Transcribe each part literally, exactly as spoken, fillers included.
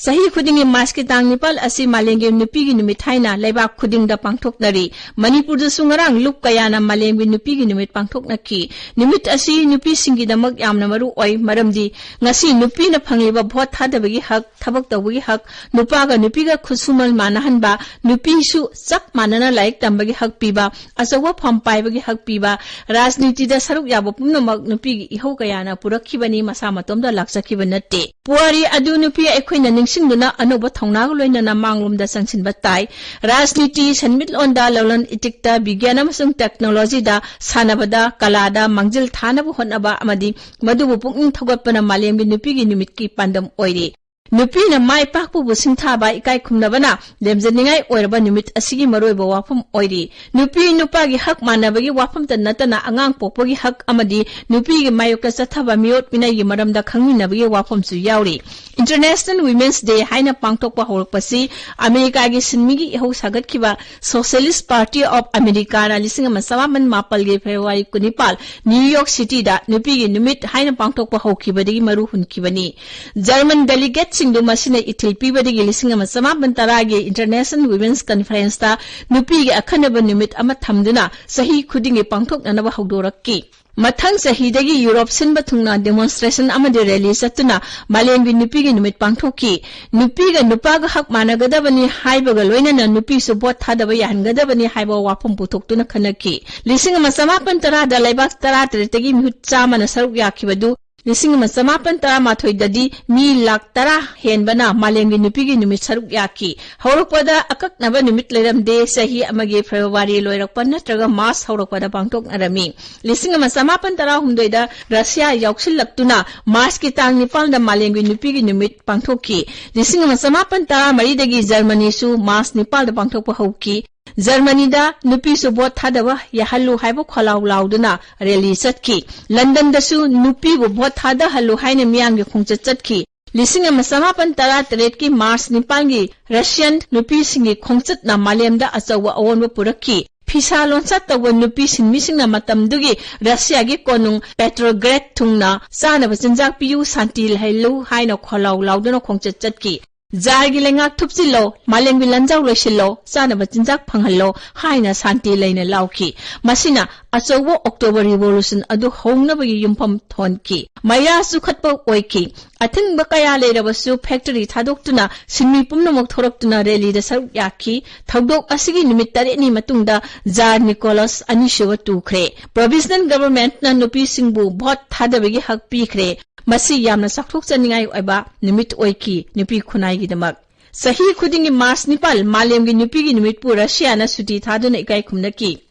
ꯆꯍꯤ ꯈꯨꯗꯤꯡꯒꯤ ꯃꯥꯔꯆꯀꯤ ꯇꯥꯡ ꯅꯤꯄꯥꯜ ꯑꯁꯤ ꯃꯥꯂꯦꯝꯒꯤ ꯅꯨꯄꯤꯒꯤ ꯅꯨꯃꯤꯠ ꯍꯥꯏꯅ ꯂꯩꯕꯥꯛ ꯈꯨꯗꯤꯡꯗ ꯄꯥꯡꯊꯣꯛꯅꯔꯤ꯫ ꯃꯅꯤꯄꯨꯔꯗꯁꯨ ꯉꯔꯥꯡ ꯂꯨꯞ ꯀꯌꯥꯅ ꯃꯥꯂꯦꯝꯒꯤ ꯅꯨꯄꯤꯒꯤ ꯅꯨꯃꯤꯠ ꯄꯥꯡꯊꯣꯛꯅꯈꯤ꯫ ꯅꯨꯃꯤꯠ ꯑꯁꯤ ꯅꯨꯄꯤꯁꯤꯡꯒꯤꯗꯃꯛ ꯌꯥꯝꯅ ꯃꯔꯨ ꯑꯣꯏ, ꯃꯔꯝꯗꯤ ꯉꯁꯤ ꯅꯨꯄꯤꯅ ꯐꯪꯂꯤꯕ ꯚꯣꯠ ꯊꯥꯗꯕꯒꯤ ꯍꯛ, ꯊꯕꯛ ꯇꯧꯕꯒꯤ ꯍꯛ, ꯅꯨꯄꯥꯒ ꯅꯨꯄꯤꯒ ꯈꯨꯠꯁꯨꯃꯟ ꯃꯥꯟꯅꯍꯟꯕ, ꯅꯨꯄꯤꯁꯨ ꯆꯞ ꯃꯥꯟꯅꯅ ꯂꯥꯏꯔꯤꯛ ꯇꯝꯕꯒꯤ ꯍꯛ ꯄꯤꯕ, ꯑꯆꯧꯕ ꯐꯝ ꯄꯥꯏꯕꯒꯤ ꯍꯛ ꯄꯤꯕ, ꯔꯥꯖꯅꯤꯇꯤꯗ ꯁꯔꯨꯛ ꯌꯥꯕ ꯄꯨꯝꯅꯃꯛ ꯅꯨꯄꯤꯒꯤ ꯏꯍꯧ ꯀꯌꯥꯅ ꯄꯨꯔꯛꯈꯤꯕꯅꯤ, ꯃꯁꯥ ꯃꯇꯣꯝꯇ ꯂꯥꯛꯆꯈꯤꯕ ꯅꯠꯇꯦ꯫ ꯄꯨꯋꯥꯔꯤ ꯑꯗꯨ ꯅꯨꯄꯤ ꯑꯩꯈꯣꯏꯅ ꯅꯤꯡꯁꯤꯡꯗꯨꯅ ꯑꯅꯧꯕ ꯊꯧꯅꯥꯒ ꯂꯣꯏꯅꯅ ꯃꯥꯡꯂꯣꯝꯗ ꯆꯪꯁꯤꯟꯕ ꯇꯥꯏ꯫ ꯔꯥꯖꯅꯤꯇꯤ, ꯁꯦꯟꯃꯤꯠꯂꯣꯟꯗ, ꯂꯂꯣꯟ ꯏꯇꯤꯛꯇ, ꯕꯤꯒ꯭ꯌꯥꯟ ꯑꯃꯁꯨꯡ ꯇꯦꯛꯅꯣꯂꯣꯖꯤꯗ, ꯁꯥꯟꯅꯕꯗ, ꯀꯂꯥꯗ ꯃꯥꯡꯖꯤꯜ ꯊꯥꯅꯕ ꯍꯣꯠꯅꯕ ꯑꯃꯗꯤ ꯃꯗꯨꯕꯨ ꯄꯨꯛꯅꯤꯡ ꯊꯧꯒꯠꯄꯅ ꯃꯥꯂꯦꯝꯒꯤ ꯅꯨꯄꯤꯒꯤ ꯅꯨꯃꯤꯠꯀꯤ ꯄꯥꯟꯗꯝ ꯑꯣꯏꯔꯤ꯫ ꯅꯨꯄꯤꯅ ꯃꯥꯏ ꯄꯥꯛꯄꯕꯨ ꯁꯤꯡꯊꯥꯕ, ꯏꯀꯥꯏ ꯈꯨꯝꯅꯕꯅ ꯂꯦꯝꯖꯅꯤꯡꯉꯥꯏ ꯑꯣꯏꯔꯕ ꯅꯨꯃꯤꯠ ꯑꯁꯤꯒꯤ ꯃꯔꯨꯑꯣꯏꯕ ꯋꯥꯐꯝ ꯑꯣꯏꯔꯤ꯫ ꯅꯨꯄꯤ ꯅꯨꯄꯥꯒꯤ ꯍꯛ ꯃꯥꯟꯅꯕꯒꯤ ꯋꯥꯐꯝꯇ ꯅꯠꯇꯅ ꯑꯉꯥꯡ ꯄꯣꯛꯄꯒꯤ ꯍꯛ ꯑꯃꯗꯤ ꯅꯨꯄꯤꯒꯤ ꯃꯥꯌꯣꯛꯇ ꯆꯠꯊꯕ ꯃꯤꯑꯣꯠ ꯃꯤꯅꯩꯒꯤ ꯃꯔꯝꯗ ꯈꯪꯃꯤꯟꯅꯕꯒꯤ ꯋꯥꯐꯝꯁꯨ ꯌꯥꯎꯔꯤ꯫ International Women's Day ꯍꯥꯏꯅ ꯄꯥꯡꯊꯣꯛꯄ ꯍꯧꯔꯛꯄꯁꯤ ꯑꯃꯦꯔꯤꯀꯥꯒꯤ ꯁꯤꯟꯃꯤꯒꯤ ꯏꯍꯧ ꯁꯥꯒꯠꯈꯤꯕ Socialist Party of Americaꯅ ꯂꯤꯁꯤꯡ ꯑꯃ ꯆꯃꯥꯄꯟ ꯃꯥꯄꯜꯒꯤ ꯐꯦꯕ꯭ꯔꯨꯋꯥꯔꯤ ꯀꯨꯟꯅꯤꯄꯥꯜ ꯅ꯭ꯌꯨ ꯌꯣꯔꯛ ꯁꯤꯇꯤꯗ ꯅꯨꯄꯤꯒꯤ ꯅꯨꯃꯤꯠ ꯍꯥꯏꯅ ꯄꯥꯡꯊꯣꯛꯄ ꯍꯧꯈꯤꯕꯗꯒꯤ ꯃꯔꯨ ꯍꯨꯟꯈꯤꯕꯅꯤ꯫ ꯖꯔꯃꯟ delegateꯁꯤꯡꯗꯨ ꯃꯁꯤꯅ ꯏꯊꯤꯜ ꯄꯤꯕꯗꯒꯤ ꯂꯤꯁꯤꯡ ꯑꯃ ꯆꯃꯥꯄꯟ ꯇꯔꯥꯒꯤ International Women's Conferenceꯇ ꯅꯨꯄꯤꯒꯤ ꯑꯈꯟꯅꯕ ꯅꯨꯃꯤꯠ ꯑꯃ ꯊꯝꯗꯨꯅ ꯆꯍꯤ ꯈꯨꯗꯤꯡꯒꯤ ꯄꯥꯡꯊꯣꯛꯅꯅꯕ ꯍꯧꯗꯣꯔꯛꯈꯤ꯫ ꯃꯊꯪ ꯆꯍꯤꯗꯒꯤ ꯌꯨꯔꯣꯞ ꯁꯤꯟꯕ ꯊꯨꯡꯅ demonstration ꯑꯃꯗꯤ rally ꯆꯠꯇꯨꯅ ꯃꯥꯂꯦꯝꯒꯤ ꯅꯨꯄꯤꯒꯤ ꯅꯨꯃꯤꯠ ꯄꯥꯡꯊꯣꯛꯈꯤ꯫ ꯅꯨꯄꯤꯒ ꯅꯨꯄꯥꯒ ꯍꯛ ꯃꯥꯟꯅꯒꯗꯕꯅꯤ ꯍꯥꯏꯕꯒ ꯂꯣꯏꯅꯅ ꯅꯨꯄꯤꯁꯨ ꯚꯣꯠ ꯊꯥꯗꯕ ꯌꯥꯍꯟꯒꯗꯕꯅꯤ ꯍꯥꯏꯕ ꯋꯥꯐꯝ ꯄꯨꯊꯣꯛꯇꯨꯅ ꯈꯟꯅꯈꯤ꯫ ꯂꯤꯁꯤꯡ ꯑꯃ ꯆꯃꯥꯄꯟ ꯇꯔꯥꯗ ꯂꯩꯕꯥꯛ ꯇꯔꯥꯇꯔꯦꯠꯇꯒꯤ ꯃꯤꯍꯨꯠ ꯆꯥꯝꯃꯅ ꯁꯔꯨꯛ ꯌꯥꯈꯤꯕꯗꯨ ꯂꯤꯁꯤꯡ ꯑꯃ ꯆꯃꯥꯄꯟ ꯇꯔꯥꯃꯥꯊꯣꯏꯗꯗꯤ ꯃꯤ ꯂꯥꯈ ꯇꯔꯥ ꯍꯦꯟꯕꯅ ꯃꯥꯂꯦꯝꯒꯤ ꯅꯨꯄꯤꯒꯤ ꯅꯨꯃꯤꯠ ꯁꯔꯨꯛ ꯌꯥꯈꯤ꯫ ꯍꯧꯔꯛꯄꯗ ꯑꯀꯛꯅꯕ ꯅꯨꯃꯤꯠ ꯂꯩꯔꯝꯗꯦ꯫ ꯆꯍꯤ ꯑꯃꯒꯤ ꯐꯦꯕ꯭ꯔꯨꯋꯥꯔꯤ ꯂꯣꯏꯔꯛꯄ ꯅꯠꯇ꯭ꯔꯒ ꯃꯥꯔꯆ ꯍꯧꯔꯛꯄꯗ ꯄꯥꯡꯊꯣꯛꯅꯔꯝꯃꯤ꯫ ꯂꯤꯁꯤꯡ ꯑꯃ ꯆꯃꯥꯄꯟ ꯇꯔꯥꯍꯨꯝꯗꯣꯏꯗ ꯔꯁꯤꯌꯥ ꯌꯥꯎꯁꯤꯜꯂꯛꯇꯨꯅ ꯃꯥꯔꯆꯀꯤ ꯇꯥꯡ ꯅꯤꯄꯥꯟꯗ ꯃꯥꯂꯦꯝꯒꯤ ꯅꯨꯄꯤꯒꯤ ꯅꯨꯃꯤꯠ ꯄꯥꯡꯊꯣꯛꯈꯤ꯫ ꯂꯤꯁꯤꯡ ꯑꯃ ꯆꯃꯥꯄꯟ ꯇꯔꯥꯃꯔꯤꯗꯒꯤ ꯖꯔꯃꯅꯤꯁꯨ ꯃꯥꯔꯆ ꯅꯤꯄꯥꯟꯗ ꯄꯥꯡꯊꯣꯛꯄ ꯍꯧꯈꯤ꯫ ꯖꯔꯃꯅꯤꯗ ꯅꯨꯄꯤꯁꯨ ꯚꯣꯠ ꯊꯥꯗꯕ ꯌꯥꯍꯜꯂꯨ ꯍꯥꯏꯕ ꯈꯣꯜꯂꯥꯎ ꯂꯥꯎꯗꯨꯅ rally ꯆꯠꯈꯤ꯫ ꯂꯟꯗꯟꯗꯁꯨ ꯅꯨꯄꯤꯕꯨ ꯚꯣꯠ ꯊꯥꯗꯍꯜꯂꯨ ꯍꯥꯏꯅ ꯃꯤꯌꯥꯝꯒꯤ ꯈꯣꯡꯆꯠ ꯆꯠꯈꯤ꯫ ꯂꯤꯁꯤꯡ ꯑꯃ ꯆꯃꯥꯄꯟ ꯇꯔꯥꯇꯔꯦꯠꯀꯤ ꯃꯥꯔꯆ ꯅꯤꯄꯥꯟꯒꯤ ꯔꯁꯤꯌꯟ ꯅꯨꯄꯤꯁꯤꯡꯒꯤ ꯈꯣꯡꯆꯠꯅ ꯃꯥꯂꯦꯝꯗ ꯑꯆꯧꯕ ꯑꯑꯣꯟꯕ ꯄꯨꯔꯛꯈꯤ꯫ ꯐꯤꯁꯥ ꯂꯣꯟꯁꯥ ꯇꯧꯕ ꯅꯨꯄꯤ ꯁꯤꯟꯃꯤꯁꯤꯡꯅ ꯃꯇꯝꯗꯨꯒꯤ ꯔꯁꯤꯌꯥꯒꯤ ꯀꯣꯅꯨꯡ ꯄꯦꯇ꯭ꯔꯣꯒ꯭ꯔꯦꯗ ꯊꯨꯡꯅ ꯆꯥꯅꯕ ꯆꯤꯟꯖꯥꯛ ꯄꯤꯌꯨ, ꯁꯥꯟꯇꯤ ꯂꯩꯍꯜꯂꯨ ꯍꯥꯏꯅ ꯈꯣꯜꯂꯥꯎ ꯂꯥꯎꯗꯨꯅ ꯈꯣꯡꯆꯠ ꯆꯠꯈꯤ꯫ "ꯖꯥꯔꯒꯤ ꯂꯩꯉꯥꯛ ꯊꯨꯞꯆꯤꯜꯂꯣ, ꯃꯥꯂꯦꯝꯒꯤ ꯂꯥꯟꯖꯥꯎ ꯂꯣꯏꯁꯤꯜꯂꯣ, ꯆꯥꯅꯕ ꯆꯤꯟꯖꯥꯛ ꯐꯪꯍꯜꯂꯣ" ꯍꯥꯏꯅ ꯁꯥꯟꯇꯤ ꯂꯩꯅ ꯂꯥꯎꯈꯤ꯫ ꯃꯁꯤꯅ ꯑꯆꯧꯕ October Revolution ꯑꯗꯨ ꯍꯧꯅꯕꯒꯤ ꯌꯨꯝꯐꯝ ꯊꯣꯟꯈꯤ꯫ ꯃꯩꯔꯥ ꯆꯨꯈꯠꯄ ꯑꯣꯏꯈꯤ꯫ ꯑꯊꯤꯡꯕ ꯀꯌꯥ ꯂꯩꯔꯕꯁꯨ factory ꯊꯥꯗꯣꯛꯇꯨꯅ ꯁꯤꯟꯃꯤ ꯄꯨꯝꯅꯃꯛ ꯊꯣꯔꯛꯇꯨꯅ rally ꯗ ꯁꯔꯨꯛ ꯌꯥꯈꯤ꯫ ꯊꯧꯗꯣꯛ ꯑꯁꯤꯒꯤ ꯅꯨꯃꯤꯠ ꯇꯔꯦꯠꯅꯤ ꯃꯇꯨꯡꯗ ꯖꯥꯔ ꯅꯤꯀꯣꯂꯁ ꯑꯅꯤꯁꯨꯕ ꯇꯨꯈ꯭ꯔꯦ꯫ Provisional Government ꯅ ꯅꯨꯄꯤꯁꯤꯡꯕꯨ vote ꯊꯥꯗꯕꯒꯤ ꯍꯛ ꯄꯤꯈ꯭ꯔꯦ꯫ ꯃꯁꯤ ꯌꯥꯝꯅ ꯆꯥꯎꯊꯣꯛꯆꯅꯤꯡꯉꯥꯏ ꯑꯣꯏꯕ ꯅꯨꯃꯤꯠ ꯑꯣꯏꯈꯤ ꯅꯨꯄꯤ ꯈꯨꯟꯅꯥꯏꯒꯤꯗꯃꯛ꯫ ꯆꯍꯤ ꯈꯨꯗꯤꯡꯒꯤ March ꯅꯤꯄꯥꯜ ꯃꯥꯂꯦꯝꯒꯤ ꯅꯨꯄꯤꯒꯤ ꯅꯨꯃꯤꯠꯄꯨ ꯔꯁꯤꯌꯥꯅ ꯁꯨꯇꯤ ꯊꯥꯗꯨꯅ ꯏꯀꯥꯏ ꯈꯨꯝꯅꯈꯤ꯫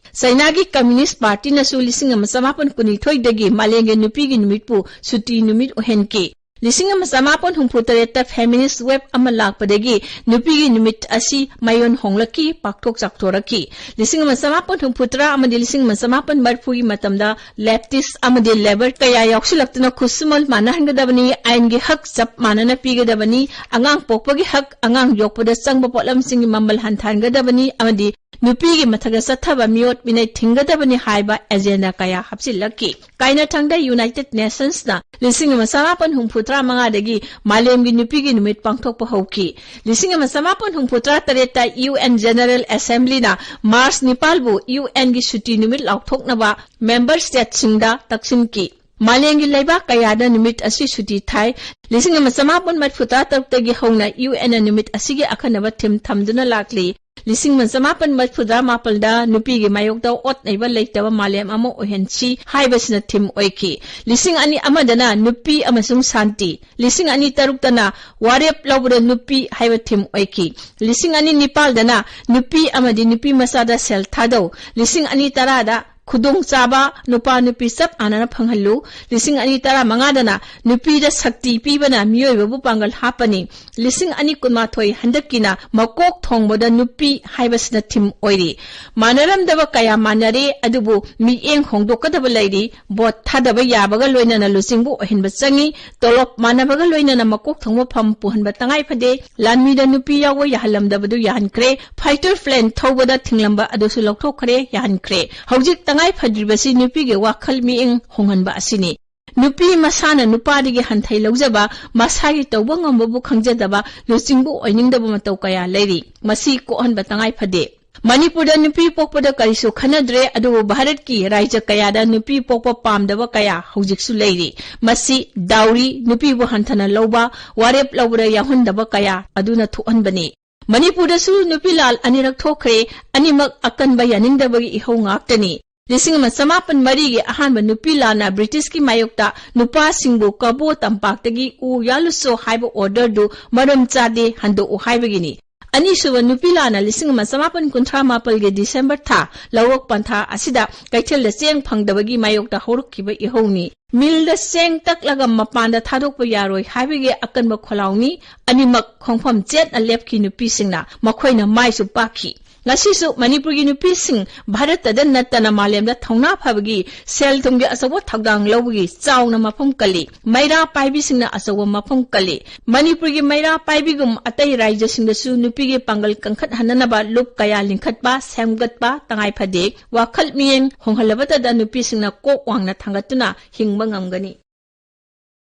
ꯆꯩꯅꯥꯒꯤ Communist Party ꯅꯁꯨ ꯂꯤꯁꯤꯡ ꯑꯃ ꯆꯃꯥꯄꯟ ꯀꯨꯟꯅꯤꯊꯣꯏꯗꯒꯤ ꯃꯥꯂꯦꯝꯒꯤ ꯅꯨꯄꯤꯒꯤ ꯅꯨꯃꯤꯠꯄꯨ ꯁꯨꯇꯤ ꯅꯨꯃꯤꯠ ꯑꯣꯏꯍꯟꯈꯤ꯫ ꯂꯤꯁꯤꯡ ꯑꯃ ꯆꯃꯥꯄꯟ ꯍꯨꯝꯐꯨ ꯇꯔꯦꯠꯇ feminist wave ꯑꯃ ꯂꯥꯛꯄꯗꯒꯤ ꯅꯨꯄꯤꯒꯤ ꯅꯨꯃꯤꯠ ꯑꯁꯤ ꯃꯌꯣꯟ ꯍꯣꯡꯂꯛꯈꯤ, ꯄꯥꯛꯊꯣꯛ ꯆꯥꯎꯊꯣꯔꯛꯈꯤ꯫ ꯂꯤꯁꯤꯡ ꯑꯃ ꯆꯃꯥꯄꯟ ꯍꯨꯝꯐꯨ ꯇꯔꯥ ꯑꯃꯗꯤ ꯂꯤꯁꯤꯡ ꯑꯃ ꯆꯃꯥꯄꯟ ꯃꯔꯤꯐꯨꯒꯤ ꯃꯇꯝꯗ leftist ꯑꯃꯗꯤ labor ꯀꯌꯥ ꯌꯥꯎꯁꯤꯜꯂꯛꯇꯨꯅ ꯈꯨꯠꯁꯨꯃꯟ ꯃꯥꯟꯅꯍꯟꯒꯗꯕꯅꯤ, ꯑꯥꯏꯟꯒꯤ ꯍꯛ ꯆꯞ ꯃꯥꯟꯅꯅ ꯄꯤꯒꯗꯕꯅꯤ, ꯑꯉꯥꯡ ꯄꯣꯛꯄꯒꯤ ꯍꯛ, ꯑꯉꯥꯡ ꯌꯣꯛꯄꯗ ꯆꯪꯕ ꯄꯣꯠꯂꯝꯁꯤꯡꯒꯤ ꯃꯃꯜ ꯍꯟꯊꯍꯟꯒꯗꯕꯅꯤ ꯑꯃꯗꯤ ꯅꯨꯄꯤꯒꯤ ꯃꯊꯛꯇ ꯆꯠꯊꯕ ꯃꯤꯑꯣꯠ ꯃꯤꯅꯩ ꯊꯤꯡꯒꯗꯕꯅꯤ ꯍꯥꯏꯕ agenda ꯀꯌꯥ ꯍꯥꯞꯆꯤꯜꯂꯛꯈꯤ꯫ ꯀꯥꯏꯅꯊꯪꯗ United Nations ꯅ ꯂꯤꯁꯤꯡ ꯑꯃ ꯆꯃꯥꯄꯟ ꯍꯨꯝꯐꯨ ꯇꯔꯥ ꯃꯉꯥꯗꯒꯤ ꯃꯥꯂꯦꯝꯒꯤ ꯅꯨꯄꯤꯒꯤ ꯅꯨꯃꯤꯠ ꯄꯥꯡꯊꯣꯛꯄ ꯍꯧꯈꯤ꯫ ꯂꯤꯁꯤꯡ ꯑꯃ ꯆꯃꯥꯄꯟ ꯍꯨꯝꯐꯨ ꯇꯔꯥ ꯇꯔꯦꯠꯇ U N General Assembly ꯅ March ꯅꯤꯄꯥꯜꯕꯨ U N ꯒꯤ ꯁꯨꯇꯤ ꯅꯨꯃꯤꯠ ꯂꯥꯎꯊꯣꯛꯅꯕ member state ꯁꯤꯡꯗ ꯇꯛꯁꯤꯟꯈꯤ꯫ ꯃꯥꯂꯦꯝꯒꯤ ꯂꯩꯕꯥꯛ ꯀꯌꯥꯗ ꯅꯨꯃꯤꯠ ꯑꯁꯤ ꯁꯨꯇꯤ ꯊꯥꯏ꯫ ꯂꯤꯁꯤꯡ ꯑꯃ ꯆꯃꯥꯄꯟ ꯃꯔꯤꯐꯨ ꯇꯔꯥ ꯇꯔꯨꯛꯇꯒꯤ ꯍꯧꯅ U N ꯅ ꯅꯨꯃꯤꯠ ꯑꯁꯤꯒꯤ ꯑꯈꯟꯅꯕ theme ꯊꯝꯗꯨꯅ ꯂꯥꯛꯂꯤ꯫ ꯂꯤꯁꯤꯡ ꯑꯃ ꯆꯃꯥꯄꯟ ꯃꯔꯤꯐꯨ ꯇꯔꯥ ꯃꯥꯄꯜꯗ ꯅꯨꯄꯤꯒꯤ ꯃꯥꯌꯣꯛꯇ ꯑꯣꯠ ꯅꯩꯕ ꯂꯩꯇꯕ ꯃꯥꯂꯦꯝ ꯑꯃ ꯑꯣꯏꯍꯟꯁꯤ ꯍꯥꯏꯕꯁꯤꯅ theme ꯑꯣꯏꯈꯤ꯫ ꯂꯤꯁꯤꯡ ꯑꯅꯤ ꯑꯃꯗꯅ ꯅꯨꯄꯤ ꯑꯃꯁꯨꯡ ꯁꯥꯟꯇꯤ, ꯂꯤꯁꯤꯡ ꯑꯅꯤ ꯇꯔꯨꯛꯇꯅ ꯋꯥꯔꯦꯞ ꯂꯧꯕꯗ ꯅꯨꯄꯤ ꯍꯥꯏꯕ theme ꯑꯣꯏꯈꯤ꯫ ꯂꯤꯁꯤꯡ ꯑꯅꯤ ꯅꯤꯄꯥꯜꯗꯅ ꯅꯨꯄꯤ ꯑꯃꯗꯤ ꯅꯨꯄꯤ ꯃꯆꯥꯗ ꯁꯦꯜ ꯊꯥꯗꯧ, ꯂꯤꯁꯤꯡ ꯑꯅꯤ ꯇꯔꯥꯗ ꯈꯨꯗꯣꯡꯆꯥꯕ ꯅꯨꯄꯥ ꯅꯨꯄꯤ ꯆꯞ ꯃꯥꯟꯅꯅ ꯐꯪꯍꯜꯂꯨ, ꯂꯤꯁꯤꯡ ꯑꯅꯤ ꯇꯔꯥꯃꯉꯥꯗꯅ ꯅꯨꯄꯤꯗ ꯁꯛꯇꯤ ꯄꯤꯕꯅ ꯃꯤꯑꯣꯏꯕꯕꯨ ꯄꯥꯡꯒꯜ ꯍꯥꯞꯄꯅꯤ, ꯂꯤꯁꯤꯡ ꯑꯅꯤ ꯀꯨꯟꯃꯥꯊꯣꯏ ꯍꯟꯗꯛꯀꯤꯅ ꯃꯀꯣꯛ ꯊꯣꯡꯕꯗ ꯅꯨꯄꯤ ꯍꯥꯏꯕꯁꯤꯅ theme ꯑꯣꯏꯔꯤ꯫ ꯃꯥꯟꯅꯔꯝꯗꯕ ꯀꯌꯥ ꯃꯥꯟꯅꯔꯦ, ꯑꯗꯨꯕꯨ ꯃꯤꯠꯌꯦꯡ ꯍꯣꯡꯗꯣꯛꯀꯗꯕ ꯂꯩꯔꯤ꯫ Vote ꯊꯥꯗꯕ ꯌꯥꯕꯒ ꯂꯣꯏꯅꯅ ꯂꯨꯆꯤꯡꯕ ꯑꯣꯏꯍꯟꯕ ꯆꯪꯉꯤ꯫ ꯇꯣꯂꯣꯞ ꯃꯥꯟꯅꯕꯒ ꯂꯣꯏꯅꯅ ꯃꯀꯣꯛ ꯊꯣꯡꯕ ꯐꯝ ꯄꯨꯍꯟꯕ ꯇꯉꯥꯏ ꯐꯗꯦ꯫ ꯂꯥꯟꯃꯤꯗ ꯅꯨꯄꯤ ꯌꯥꯎꯕ ꯌꯥꯍꯜꯂꯝꯗꯕꯗꯨ ꯌꯥꯍꯟꯈ꯭ꯔꯦ꯫ Fighter plane ꯊꯧꯕꯗ ꯊꯤꯡꯂꯝꯕ ꯑꯗꯨꯁꯨ ꯂꯧꯊꯣꯛꯈ꯭ꯔꯦ, ꯌꯥꯍꯟꯈ꯭ꯔꯦ꯫ ꯍꯧꯖꯤꯛ ꯇꯉꯥꯏ ꯐꯗ꯭ꯔꯤꯕꯁꯤ ꯅꯨꯄꯤꯒꯤ ꯋꯥꯈꯜ ꯃꯤꯠꯌꯦꯡ ꯍꯣꯡꯍꯟꯕ ꯑꯁꯤꯅꯤ꯫ ꯅꯨꯄꯤ ꯃꯁꯥꯅ ꯅꯨꯄꯥꯗꯒꯤ ꯍꯟꯊꯩ ꯂꯧꯖꯕ, ꯃꯁꯥꯒꯤ ꯇꯧꯕ ꯉꯝꯕꯕꯨ ꯈꯪꯖꯗꯕ, ꯂꯨꯆꯤꯡꯕ ꯑꯣꯏꯅꯤꯡꯗꯕ ꯃꯇꯧ ꯀꯌꯥ ꯂꯩꯔꯤ꯫ ꯃꯁꯤ ꯀꯣꯛꯍꯟꯕ ꯇꯉꯥꯏ ꯐꯗꯦ꯫ ꯃꯅꯤꯄꯨꯔꯗ ꯅꯨꯄꯤ ꯄꯣꯛꯄꯗ ꯀꯔꯤꯁꯨ ꯈꯟꯅꯗ꯭ꯔꯦ, ꯑꯗꯨꯕꯨ ꯚꯥꯔꯠꯀꯤ ꯔꯥꯖ꯭ꯌ ꯀꯌꯥꯗ ꯅꯨꯄꯤ ꯄꯣꯛꯄ ꯄꯥꯝꯗꯕ ꯀꯌꯥ ꯍꯧꯖꯤꯛꯁꯨ ꯂꯩꯔꯤ꯫ ꯃꯁꯤ ꯗꯥꯎꯔꯤ, ꯅꯨꯄꯤꯕꯨ ꯍꯟꯊꯅ ꯂꯧꯕ, ꯋꯥꯔꯦꯞ ꯂꯧꯕꯗ ꯌꯥꯎꯍꯟꯗꯕ ꯀꯌꯥ ꯑꯗꯨꯅ ꯊꯣꯛꯍꯟꯕꯅꯤ꯫ ꯃꯅꯤꯄꯨꯔꯗꯁꯨ ꯅꯨꯄꯤ ꯂꯥꯜ ꯑꯅꯤꯔꯛ ꯊꯣꯛꯈ꯭ꯔꯦ, ꯑꯅꯤꯃꯛ ꯑꯀꯟꯕ ꯌꯥꯅꯤꯡꯗꯕꯒꯤ ꯏꯍꯧ ꯉꯥꯛꯇꯅꯤ꯫ ꯂꯤꯁꯤꯡ ꯑꯃ ꯆꯃꯥꯄꯟ ꯃꯔꯤꯒꯤ ꯑꯍꯥꯟꯕ ꯅꯨꯄꯤ ꯂꯥꯟꯅ ꯕ꯭ꯔꯤꯇꯤꯁꯀꯤ ꯃꯥꯌꯣꯛꯇ ꯅꯨꯄꯥꯁꯤꯡꯕꯨ ꯀꯕꯣ ꯇꯝꯄꯥꯛꯇꯒꯤ ꯎ ꯌꯥꯜꯂꯨꯆꯣ ꯍꯥꯏꯕ orderꯗꯨ ꯃꯔꯝ ꯆꯥꯗꯦ, ꯍꯟꯗꯣꯛꯎ ꯍꯥꯏꯕꯒꯤꯅꯤ꯫ ꯑꯅꯤꯁꯨꯕ ꯅꯨꯄꯤ ꯂꯥꯟꯅ ꯂꯤꯁꯤꯡ ꯑꯃ ꯆꯃꯥꯄꯟ ꯀꯨꯟꯊ꯭ꯔꯥ ꯃꯥꯄꯜꯒꯤ ꯗꯤꯁꯦꯝꯕꯔ ꯊꯥ ꯂꯧꯔꯣꯛ ꯄꯟꯊꯥ ꯑꯁꯤꯗ ꯀꯩꯊꯦꯜꯗ ꯆꯦꯡ ꯐꯪꯗꯕꯒꯤ ꯃꯥꯌꯣꯛꯇ ꯍꯧꯔꯛꯈꯤꯕ ꯏꯍꯧꯅꯤ꯫ ꯃꯤꯜꯗ ꯆꯦꯡ ꯇꯛꯂꯒ ꯃꯄꯥꯟꯗ ꯊꯥꯗꯣꯛꯄ ꯌꯥꯔꯣꯏ ꯍꯥꯏꯕꯒꯤ ꯑꯀꯟꯕ ꯈꯣꯜꯂꯥꯎꯅꯤ꯫ ꯑꯅꯤꯃꯛ ꯈꯣꯡꯐꯝ ꯆꯦꯠꯅ ꯂꯦꯞꯈꯤ ꯅꯨꯄꯤꯁꯤꯡꯅ꯫ ꯃꯈꯣꯏꯅ ꯃꯥꯏꯁꯨ ꯄꯥꯛꯈꯤ꯫ ꯉꯁꯤꯁꯨ ꯃꯅꯤꯄꯨꯔꯒꯤ ꯅꯨꯄꯤꯁꯤꯡ ꯚꯥꯔꯠꯇꯗ ꯅꯠꯇꯅ ꯃꯥꯂꯦꯝꯗ ꯊꯧꯅꯥ ꯐꯕꯒꯤ, ꯁꯦꯜ ꯊꯨꯝꯒꯤ ꯑꯆꯧꯕ ꯊꯧꯗꯥꯡ ꯂꯧꯕꯒꯤ ꯆꯥꯎꯅ ꯃꯐꯝ ꯀꯜꯂꯤ꯫ ꯃꯩꯔꯥ ꯄꯥꯏꯕꯤꯁꯤꯡꯅ ꯑꯆꯧꯕ ꯃꯐꯝ ꯀꯜꯂꯤ꯫ ꯃꯅꯤꯄꯨꯔꯒꯤ ꯃꯩꯔꯥ ꯄꯥꯏꯕꯤꯒꯨꯝ ꯑꯇꯩ ꯔꯥꯖ꯭ꯌꯁꯤꯡꯗꯁꯨ ꯅꯨꯄꯤꯒꯤ ꯄꯥꯡꯒꯜ ꯀꯟꯈꯠꯍꯟꯅꯅꯕ ꯂꯨꯞ ꯀꯌꯥ ꯂꯤꯡꯈꯠꯄ, ꯁꯦꯝꯒꯠꯄ ꯇꯉꯥꯏ ꯐꯗꯦ꯫ ꯋꯥꯈꯜ ꯃꯤꯠꯌꯦꯡ ꯍꯣꯡꯍꯜꯂꯕꯇꯗ ꯅꯨꯄꯤꯁꯤꯡꯅ ꯀꯣꯛ ꯋꯥꯡꯅ ꯊꯥꯡꯒꯠꯇꯨꯅ ꯍꯤꯡꯕ ꯉꯝꯒꯅꯤ꯫